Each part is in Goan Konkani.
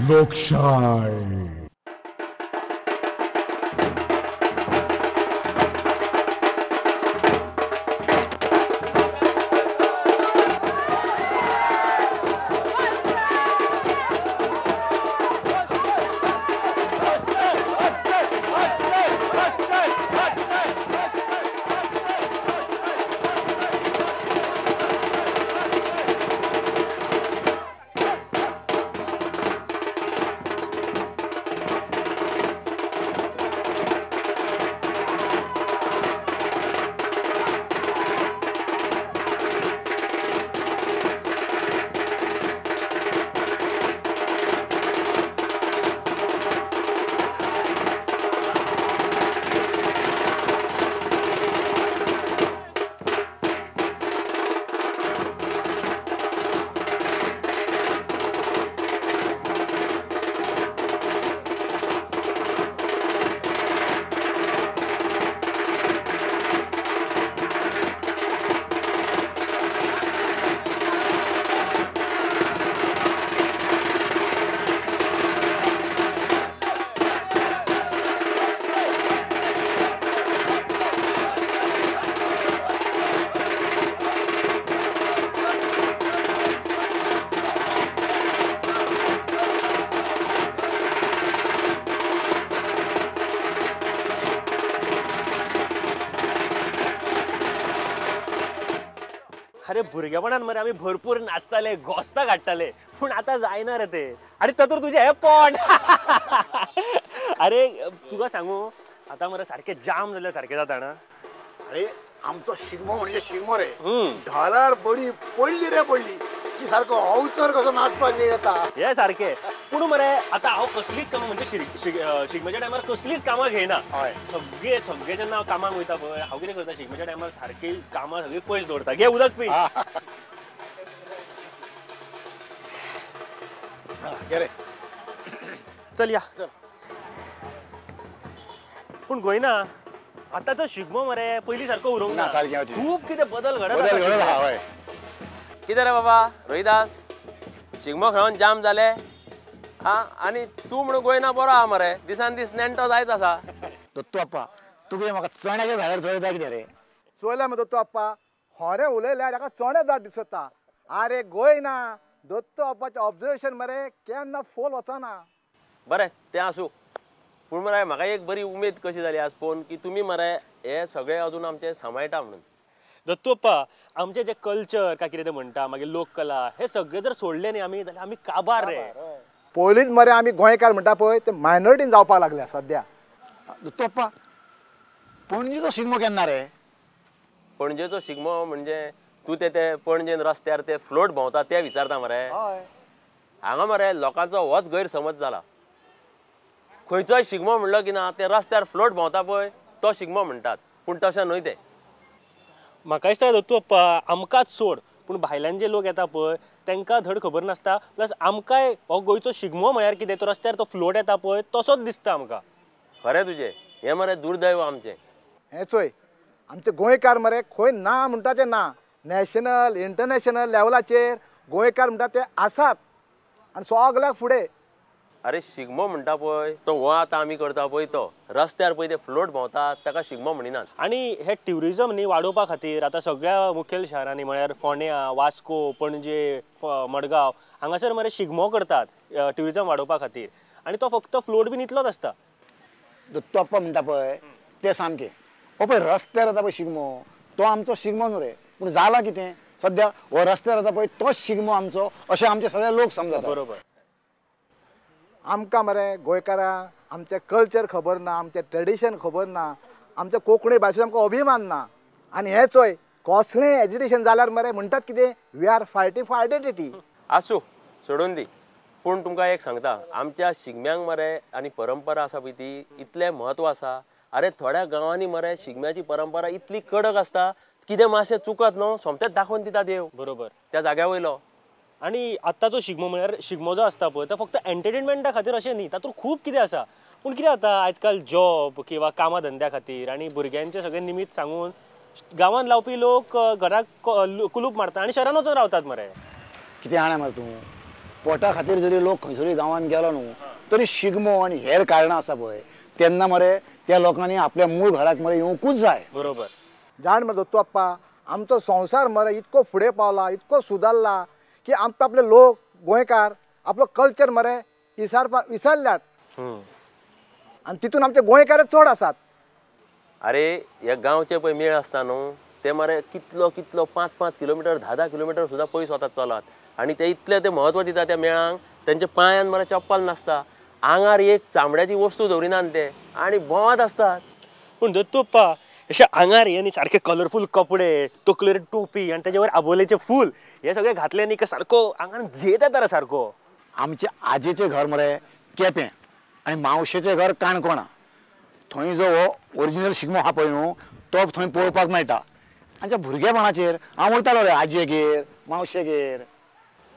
लोकशाय. अरे भुरगेपणान मरे आमी भरपूर नाचताले, घोस्तां काडटाले, पूण आतां जायना रे ते. आनी तातूंत तुजें हें पोट. अरे तुका सांगू आतां मरे सारकें जाम जाल्ल्या सारकें जाता ना. अरे आमचो शिगमो म्हणजे शिगमो रे, ढोलार बडी पडली रे पडली की सारको अवचर कसो नाचपाक येता हे सारकें. पूण मरे आतां हांव कसलीच कामां म्हणजे शिगम्याच्या टायमार कसलीच कामां घेयना. सगळे सगळे जेन्ना हांव कामाक वयता पळय, हांव कितें करता शिगम्याच्या टायमार सारकी कामां सगळीं पयस दवरता. घे उदक पी. चल या. पूण गोयना आतांचो शिगमो मरे पयलीं सारको उरूंक ना, खूब कितें बदल घडत. कितें रे बाबा रोहिदास, शिगमो खेळोन जाम जाले हा आनी तूं म्हणून गोयना बरो आहा मरे, दिसान दीस नेणटो जायत आसा. दत्तू आप्पा तुगे म्हाका चण्याच्या झाडार चोयता कितें रे? चोयला मरे दत्तू आप्पा, होरें उलयल्यार ताका चणे झाड दिसता. आरे गोयना दत्तू आप्पाचें ऑब्जर्वेशन मरे केन्ना फोल वचना. बरें तें आसूं, पूण मरे म्हाका एक बरी उमेद कशी जाली आज पळोवन की तुमी मरे हे सगळे अजून आमचे सांबाळटा म्हणून. दत्तू आप्पा आमचें जें कल्चर काय कितें तें म्हणटा, मागीर लोककला, हे सगळें जर सोडलें न्ही आमी जाल्यार आमी काबार रे. पयलींच मरे आमी गोंयकार म्हणटा पळय ते मायनॉरिटीन जावपाक लागल्या सद्या. दत्तू आप्पा पणजेचो शिगमो केन्ना रे? पणजेचो शिगमो म्हणजे तूं ते ते पणजेन रस्त्यार ते फ्लोट भोंवता ते विचारता मरे. हांगा मरे लोकांचो होच गैरसमज जाला, खंयचोय शिगमो म्हणलो की ना ते रस्त्यार फ्लोट भोंवता पळय तो शिगमो म्हणटात, पूण तशें न्हय तें. म्हाका दिसता दत्तू आप्पा आमकांच सोड, पूण भायल्यान जे लोक येता पळय तांकां धड खबर नासता. प्लस आमकांय हो गोंयचो शिगमो म्हळ्यार कितें, तो रस्त्यार तो फ्लोट येता पळय तसोच दिसता आमकां. खरें तुजें, हें मरे दुर्दैव आमचें. हें चोय आमचे गोंयकार मरे खंय ना म्हणटा ते ना, नॅशनल इंटरनॅशनल लेवलाचेर गोंयकार म्हणटा ते आसात आनी सगळ्याक फुडें. अरे शिगमो म्हणटा पळय तो हो आतां आमी करता पळय तो रस्त्यार पळय ते फ्लोट भोंवतात ताका शिगमो म्हणिनात. आनी हे ट्युरिजम न्ही वाडोवपा खातीर आतां सगळ्या मुखेल शारांनी म्हळ्यार फोंड्या, वास्को, पणजे, मडगांव हांगासर मरे शिगमो करतात ट्युरिजम वाडोवपा खातीर, आनी तो फक्त फ्लोट बीन इतलोच आसता. दत्तू आप्पा म्हणटा पळय तें सामकें. हो पळय रस्त्यार येता पळय शिगमो तो आमचो शिगमो न्हू रे, पूण जाला कितें सद्या हो रस्त्यार येता पळय तोच शिगमो आमचो अशें आमचे सगळे लोक समजतात. बरोबर. आमकां मरे गोंयकारांक आमचें कल्चर खबर ना, आमचें ट्रेडिशन खबर ना, आमच्या कोंकणी भाशेचो आमकां अभिमान ना. आनी हें चोय कसलें एजिटेशन जाल्यार मरे म्हणटात कितें, we are fighting for identity. आसूं सोडून दी, पूण तुमकां एक सांगता आमच्या शिगम्यांक मरे आनी परंपरा आसा पळय ती इतलें म्हत्व आसा. अरे थोड्या गांवांनी मरे शिगम्याची परंपरा इतली कडक आसता कितें मातशें चुकत न्हू सोमतेंच दाखोवन दिता देव. बरोबर. त्या जाग्या वयलो. आनी आतांचो शिगमो म्हळ्यार शिगमो जो आसता पळय तो फक्त एंटरटेनमेंटा खातीर अशें न्ही, तातूंत खूब कितें आसा. पूण कितें जाता आजकाल जॉब किंवा कामां धंद्या खातीर आनी भुरग्यांचे सगळे निमित्त सांगून गांवांत लावपी लोक घराक कुलूप मारता आनी शहरान वचून रावतात मरे. कितें जाणा मरे तूं, पोटा खातीर जरी लोक खंयसरूय गांवांत गेलो न्हू तरी शिगमो आनी हेर कारणां आसा पळय तेन्ना मरे त्या लोकांनी आपल्या मूळ घराक मरे येवंकूच जाय. बरोबर. जाण मरे दत्तू आप्पा, आमचो संवसार मरे इतको फुडें पावला, इतको सुदारला की आमकां आपले लोक गोंयकार आपलो कल्चर मरे विसरल्यात आनी तितून आमचे गोंयकार चड आसात. अरे ह्या गांवचे पळय मेळ आसता न्हू ते मरे कितलो कितलो 5-5 किलोमिटर 10-10 किलोमिटर सुद्दां पयस वतात चलत आनी ते इतले ते म्हत्व दिता त्या मेळांक. तेंच्या पांयान मरे चप्पल नासता, आंगार एक चामड्याची वस्तू दवरिनात ते आनी भोंवत आसतात. पूण दत्तू आप्पा अशे आंगार हे न्ही सारके कलरफूल कपडे, तकलेर टोपी आनी तेजे वयर आबोलेचें फूल हे सगळे घातले न्ही सारको आंगान झेत येता रे सारको. आमचे आजेचें घर मरे केपें आनी मावशेचें घर काणकोणा. थंय जो हो ओरिजिनल शिगमो आहा पळय न्हू तो थंय पळोवपाक मेळटा. आमच्या भुरगेपणाचेर हांव वयतालो रे आजयेगेर मावशेगेर.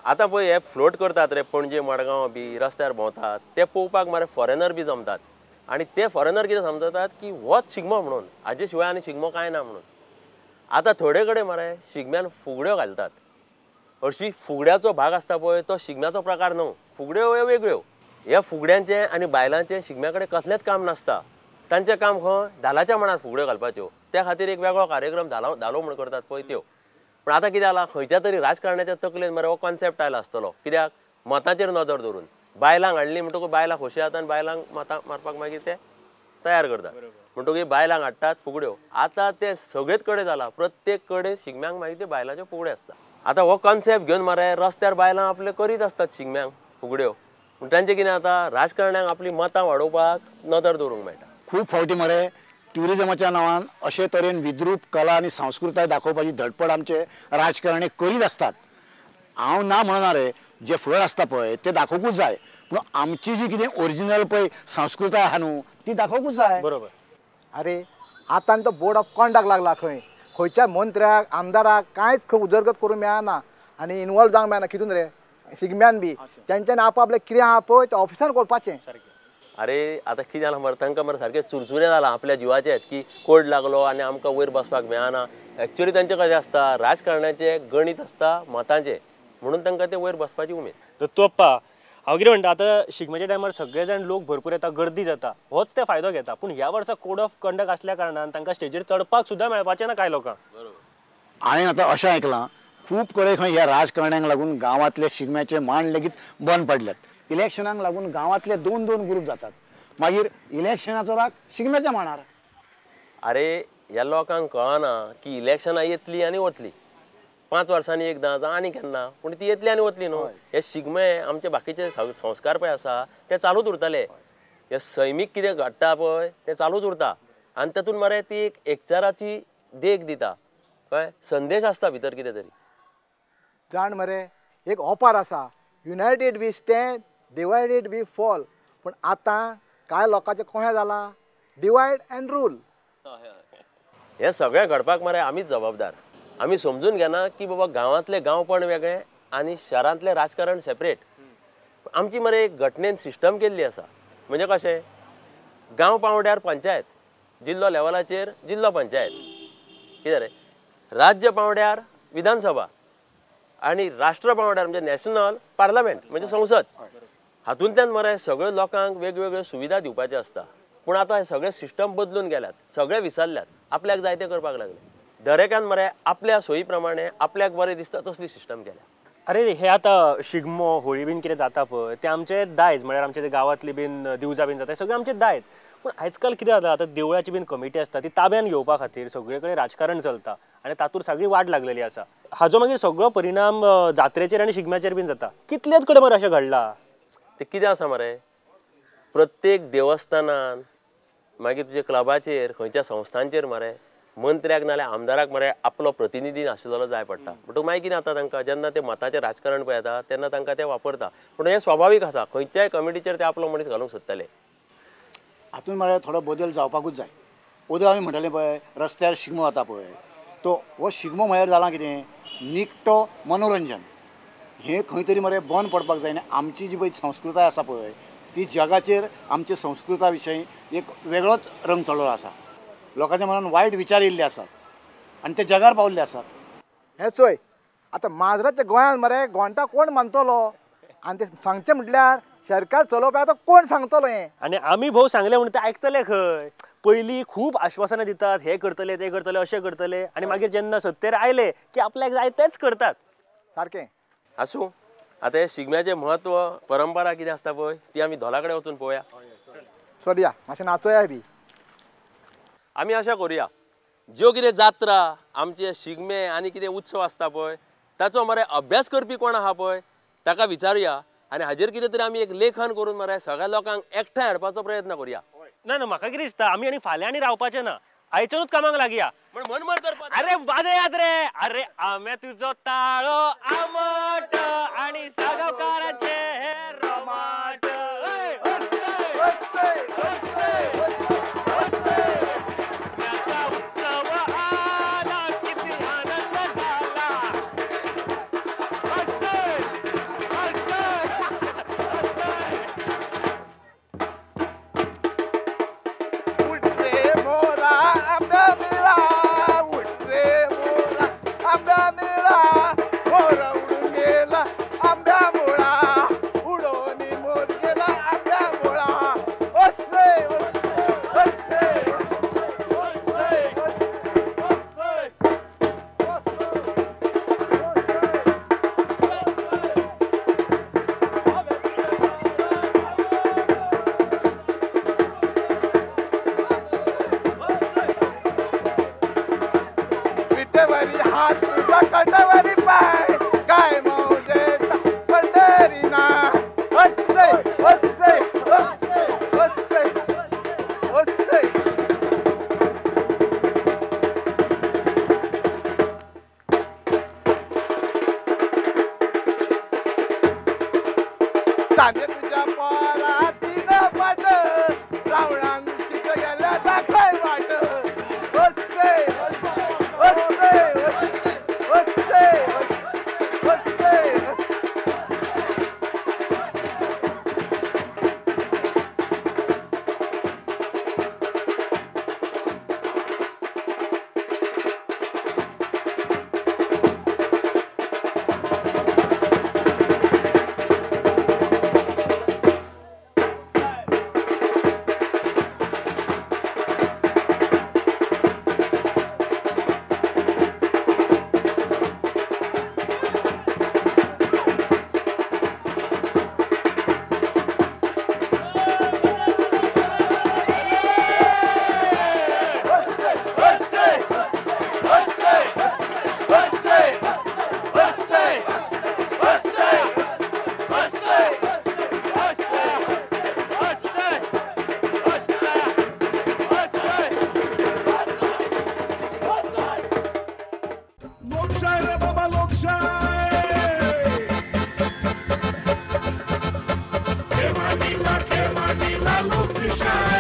आतां पळय हे फ्लोट करतात रे पणजे मडगांव बी रस्त्यार भोंवतात ते पळोवपाक मरे फॉरेनर बी जमतात आनी ते फॉरेनर कितें समजतात की होच शिगमो म्हणून, हाजे शिवाय आनी शिगमो कांय ना म्हणून. आतां थोडे कडेन मरे शिगम्यान फुगड्यो घालतात. हरशीं फुगड्याचो भाग आसता पळय तो शिगम्याचो प्रकार न्हू, फुगड्यो ह्यो वेगळ्यो. ह्या फुगड्यांचें आनी बायलांचें शिगम्या कडेन कसलेंच काम नासता. तांचें काम खंय धालाच्या मांडार फुगड्यो घालपाच्यो, त्या खातीर एक वेगळो कार्यक्रम धालो धालो म्हण करतात पळय त्यो. पूण आतां कितें जालां खंयच्या तरी राजकारणाच्या तकलेन मरे हो कॉन्सेप्ट आयला आसतलो, कित्याक मतांचेर नदर दवरून बायलांक हाडली म्हणटकूच बायलां खोशी जाता आनी बायलांक मतां मारपाक मागीर ते तयार करतात म्हणटकीर बायलांक हाडटात फुगड्यो. आतां ते सगळेच कडेन जालां, प्रत्येक कडेन शिगम्यांक मागीर ते बायलांच्यो फुगड्यो आसता. आतां हो कॉन्सेप्ट घेवन मरे रस्त्यार बायलां आपले करीत आसतात शिगम्यांक फुगड्यो. पूण तांचें कितें जाता राजकारण्यांक आपलीं मतां वाडोवपाक नदर दवरूंक मेळटा. खूब फावटी मरे ट्युरिजमाच्या नांवान अशे तरेन विद्रूप कला आनी संस्कृताय दाखोवपाची धडपड आमचे राजकारणी करीत आसतात. हांव ना म्हणना रे, जे फ्लोट आसता पळय ते दाखोवकूच जाय, पूण आमची जी कितें ओरिजिनल पळय संस्कृताय आहा न्हू ती दाखोवकूच जाय. बरोबर. अरे आतां तो बोर्ड ऑफ कॉन्डक्ट लागला खंय खंयच्या मंत्र्याक आमदाराक कांयच खंय उदरगत करूंक मेळना आनी इनवॉल्व जावंक मेळना कितून रे शिगम्यान बी तेंच्यांनी आपआपलें कितें आहा पळय तें ऑफिसान करपाचें. अरे आतां कितें जालां मरे तांकां मरे सारकें चुरचुरें जालां आपल्या जिवाचें की कोड लागलो आनी आमकां वयर बसपाक मेळना. एक्चुअली तांचें कशें आसता राजकारणाचें गणीत आसता मतांचें, म्हणून तांकां ते वयर बसपाची उमेद. दत्तू आप्पा हांव कितें म्हणटा, आतां शिगम्याच्या टायमार सगळे जाण लोक भरपूर येता, गर्दी जाता, होच ते फायदो घेता. पूण ह्या वर्सा कोड ऑफ कंडक्ट आसल्या कारणान तांकां स्टेजीर चडपाक सुद्दां मेळपाचें ना कांय लोकांक. बरोबर. हांवें आतां अशें आयकलां खूब कडेन खंय ह्या राजकारण्यांक लागून गांवांतले शिगम्याचे मांड लेगीत बंद पडल्यात. इलेक्शनाक लागून गांवांतले 2-2 ग्रूप जातात, मागीर इलेक्शनाचो राग शिगम्याच्या मांडार. अरे ह्या लोकांक कळना की इलेक्शनां येतली आनी वतली, 5 वर्सांनी एकदां जावं आनी केन्ना, पूण ती येतली आनी वतली न्हू. हे शिगमे आमचे बाकीचे संस्कार पळय आसा ते चालूच उरतले, हे सैमीक कितें घडटा पळय तें चालूच उरता आनी तातूंत मरे ती एक एकचाराची देख दिता, कळ्ळें, संदेश आसता भितर कितें तरी. जाण मरे एक ओपार आसा, united we stand divided we fall. पूण आतां कांय लोकांचें कशें जालां डिवायड एंड रूल. हें सगळें घडपाक मरे आमीच जबाबदार. आमी समजून घेना की बाबा गांवांतलें गांवपण वेगळें आनी शारांतलें राजकारण सेपरेट. आमची मरे एक घटनेन सिस्टम केल्ली आसा, म्हणजे कशें गांव पांवड्यार पंचायत, जिल्लो लेवलाचेर जिल्लो पंचायत, कितें रे राज्य पांवड्यार विधानसभा आनी राष्ट्र पांवड्यार म्हणजे नॅशनल पार्लमेंट म्हणजे संसद. हातूंतल्यान मरे सगळे लोकांक वेगवेगळ्यो सुविधा दिवपाच्यो आसता. पूण आतां हे सगळे सिस्टम बदलून गेल्यात, सगळे विसरल्यात, आपल्याक जाय तें करपाक लागले. दरेकान मरे आपल्या सोयी प्रमाणे आपल्याक बरें दिसता तसली सिस्टम केल्या. अरे हे आतां शिगमो होळी बीन कितें जाता पळय ते आमचे दायज, म्हळ्यार आमचे ते गांवांतली बीन दिवजां बीन जाता सगळें आमचें दायज. पूण आयजकाल कितें जाता आतां देवळाची बीन कमिटी आसता ती ताब्यान घेवपा खातीर सगळे कडेन राजकारण चलता आनी तातूंत सगळी वाट लागलेली आसा. हाजो मागीर सगळो परिणाम जात्रेचेर आनी शिगम्याचेर बीन जाता. कितलेच कडेन मरे अशें घडलां. ते कितें आसा मरे प्रत्येक देवस्थानान मागीर तुजे क्लबाचेर खंयच्या संस्थांचेर मरे मंत्र्याक नाल्यार आमदाराक मरे आपलो प्रतिनिधी आशिल्लो जाय पडटा. म्हणटकूच मागीर कितें जाता तांकां जेन्ना ते मताचें राजकारण पळय येता तेन्ना तांकां ते वापरता. पूण हें स्वाभावीक आसा, खंयच्याय कमिटीचेर ते आपलो मनीस घालूंक सोदतले. हातूंत म्हळ्यार थोडो बदल जावपाकूच जाय. ओदो आमी म्हणटाले पळय रस्त्यार शिगमो जाता पळय, तो हो शिगमो म्हळ्यार जाला कितें निखटो मनोरंजन. हें खंय तरी मरे बंद पडपाक जाय आनी आमची जी पळय संस्कृताय आसा पळय ती जगाचेर आमचे संस्कृता विशयी एक वेगळोच रंग चडलो आसा. लोकांच्या मनान वायट विचार येयल्ले आसात आनी ते जगार पावल्ले आसात. हें चोय आतां माजराच्या गोंयांत मरे गोंटा कोण मानतलो? आनी ते सांगचें म्हटल्यार सरकार चलोवपाक आतां कोण सांगतलो हें? आनी आमी भोव सांगलें म्हणून ते आयकतले खंय? पयलीं खूब आश्वासनां दितात, हे करतले ते करतले अशें करतले, आनी मागीर जेन्ना सत्तेर आयले की आपल्याक जाय तेच करतात. सारकें. आसूं, आतां हे शिगम्याचें म्हत्व परंपरा कितें आसता पळय ती आमी धोला कडेन वचून पळोवया. चलया मातशें नाचोया बी. आमी अशें करुया, ज्यो कितें जात्रा आमचे शिगमे आनी कितें उत्सव आसता पळय ताचो मरे अभ्यास करपी कोण आहा पळय ताका विचारुया आनी हाजेर कितें तरी आमी एक लेखन करून मरे सगळ्या लोकांक एकठांय हाडपाचो प्रयत्न करुया. ना ना म्हाका कितें दिसता आमी आनी फाल्यां आनी रावपाचें ना, आयच्यानूच कामाक लागया. म्हण मनमन करपाक. अरे वाजयात रे. अरे आम्या तुजो ताळो आमट आनी सागावकाराचे हे रोमाट. उत्सव आला किती आनंद झाला. Manila,